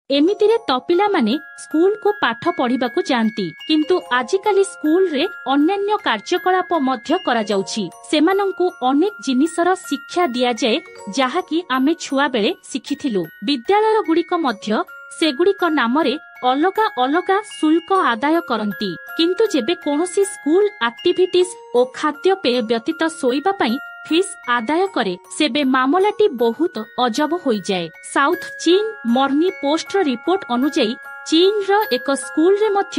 ଏମିତିରେ ତ ପିଲାମାନେ ସ୍କୁଲକୁ ପାଠ ପଢିବାକୁ ଯାଆନ୍ତି, କିନ୍ତୁ ଆଜିକାଲି ସ୍କୁଲରେ ଅନ୍ୟାନ୍ୟ କାର୍ଯ୍ୟକଳାପ ମଧ୍ୟ କରାଯାଉଛି। ସେମାନଙ୍କୁ ଅନେକ ଜିନିଷର ଶିକ୍ଷା ଦିଆଯାଏ, ଯାହାକି ଆମେ ଛୁଆବେଳେ ଶିଖିଥିଲୁ। ବିଦ୍ୟାଳୟଗୁଡ଼ିକ ମଧ୍ୟ ସେଗୁଡ଼ିକ ନାମରେ ଅଲଗା ଅଲଗା ଶୁଳ୍କ ଆଦାୟ କରନ୍ତି। କିନ୍ତୁ ଯେବେ କୌଣସି ସ୍କୁଲ ଆକ୍ଟିଭିଟିଜ୍ ଓ ଖାଦ୍ୟପେୟ ବ୍ୟତୀତ ଶୋଇବା ପାଇଁ ଫିସ୍ ଆଦାୟ କରେ, ସେବେ ମାମଲାଟି ବହୁତ ଅଜବ ହୋଇଯାଏ। ସାଉଥ ଚୀନ ମର୍ନି ପୋଷ୍ଟର ରିପୋର୍ଟ ଅନୁଯାୟୀ, ଚୀନର ଏକ ସ୍କୁଲରେ ମଧ୍ୟ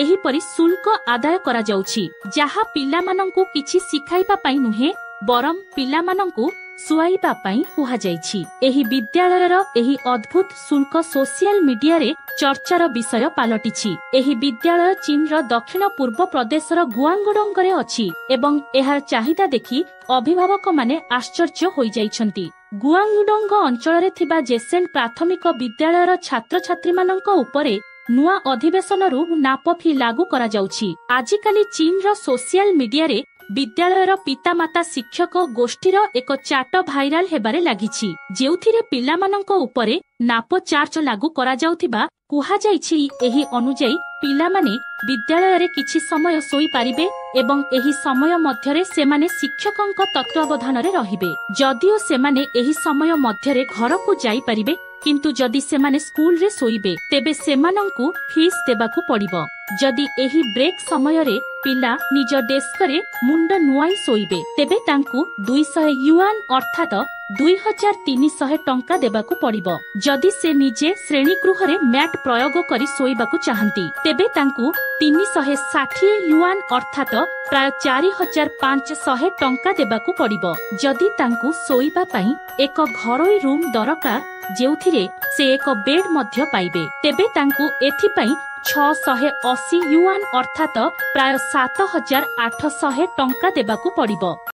ଏହିପରି ଶୁଳ୍କ ଆଦାୟ କରାଯାଉଛି, ଯାହା ପିଲାମାନଙ୍କୁ କିଛି ଶିଖାଇବା ପାଇଁ ନୁହେଁ, ବରଂ ପିଲାମାନଙ୍କୁ ଶୁଆଇବା ପାଇଁ କୁହାଯାଇଛି। ଏହି ବିଦ୍ୟାଳୟର ଏହି ଅଦ୍ଭୁତ ଶୁଳ୍କ ସୋସିଆଲ ମିଡିଆରେ ଚର୍ଚ୍ଚାର ବିଷୟ ପାଲଟିଛି। ଏହି ବିଦ୍ୟାଳୟ ଚୀନର ଦକ୍ଷିଣ ପୂର୍ବ ପ୍ରଦେଶର ଗୁଆଙ୍ଗଡଙ୍ଗରେ ଅଛି ଏବଂ ଏହାର ଚାହିଦା ଦେଖି ଅଭିଭାବକମାନେ ଆଶ୍ଚର୍ଯ୍ୟ ହୋଇଯାଇଛନ୍ତି। ଗୁଆଙ୍ଗଡଙ୍ଗ ଅଞ୍ଚଳରେ ଥିବା ଜେସେନ୍ ପ୍ରାଥମିକ ବିଦ୍ୟାଳୟର ଛାତ୍ରଛାତ୍ରୀମାନଙ୍କ ଉପରେ ନୂଆ ଅଧିବେଶନରୁ ନାପ ଫି ଲାଗୁ କରାଯାଉଛି। ଆଜିକାଲି ଚୀନର ସୋସିଆଲ ମିଡିଆରେ ବିଦ୍ୟାଳୟର ପିତାମାତା ଶିକ୍ଷକ ଗୋଷ୍ଠୀର ଏକ ଚାଟ ଭାଇରାଲ ହେବାରେ ଲାଗିଛି, ଯେଉଁଥିରେ ପିଲାମାନଙ୍କ ଉପରେ ନାପ ଚାର୍ଜ ଲାଗୁ କରାଯାଉଥିବା କୁହାଯାଇଛି। ଏହି ଅନୁଯାୟୀ ପିଲାମାନେ ବିଦ୍ୟାଳୟରେ କିଛି ସମୟ ଶୋଇପାରିବେ ଏବଂ ଏହି ସମୟ ମଧ୍ୟରେ ସେମାନେ ଶିକ୍ଷକଙ୍କ ତତ୍ତ୍ୱାବଧାନରେ ରହିବେ। ଯଦିଓ ସେମାନେ ଏହି ସମୟ ମଧ୍ୟରେ ଘରକୁ ଯାଇପାରିବେ, କିନ୍ତୁ ଯଦି ସେମାନେ ସ୍କୁଲରେ ଶୋଇବେ ତେବେ ସେମାନଙ୍କୁ ଫିସ୍ ଦେବାକୁ ପଡ଼ିବ। ଯଦି ଏହି ବ୍ରେକ୍ ସମୟରେ ପିଲା ନିଜ ଡେସ୍କରେ ମୁଣ୍ଡ ନୁଆଇଁ ଶୋଇବେ, ତେବେ ତାଙ୍କୁ 200 ୟୁଆନ୍ ଅର୍ଥାତ 2300 ଟଙ୍କା ଦେବାକୁ ପଡ଼ିବ। ଯଦି ସେ ନିଜେ ଶ୍ରେଣୀଗୃହରେ ମ୍ୟାଟ୍ ପ୍ରୟୋଗ କରି ଶୋଇବାକୁ ଚାହାନ୍ତି, ତେବେ ତାଙ୍କୁ 360 ୟୁଆନ୍ ଅର୍ଥାତ ପ୍ରାୟ 4500 ଟଙ୍କା ଦେବାକୁ ପଡ଼ିବ। ଯଦି ତାଙ୍କୁ ଶୋଇବା ପାଇଁ ଏକ ଘରୋଇ ରୁମ୍ ଦରକାର, ଯେଉଁଥିରେ ସେ ଏକ ବେଡ୍ ମଧ୍ୟ ପାଇବେ, ତେବେ ତାଙ୍କୁ ଏଥିପାଇଁ 680 ୟୁଆନ୍ ଅର୍ଥାତ ପ୍ରାୟ 7800 ଟଙ୍କା ଦେବାକୁ ପଡ଼ିବ।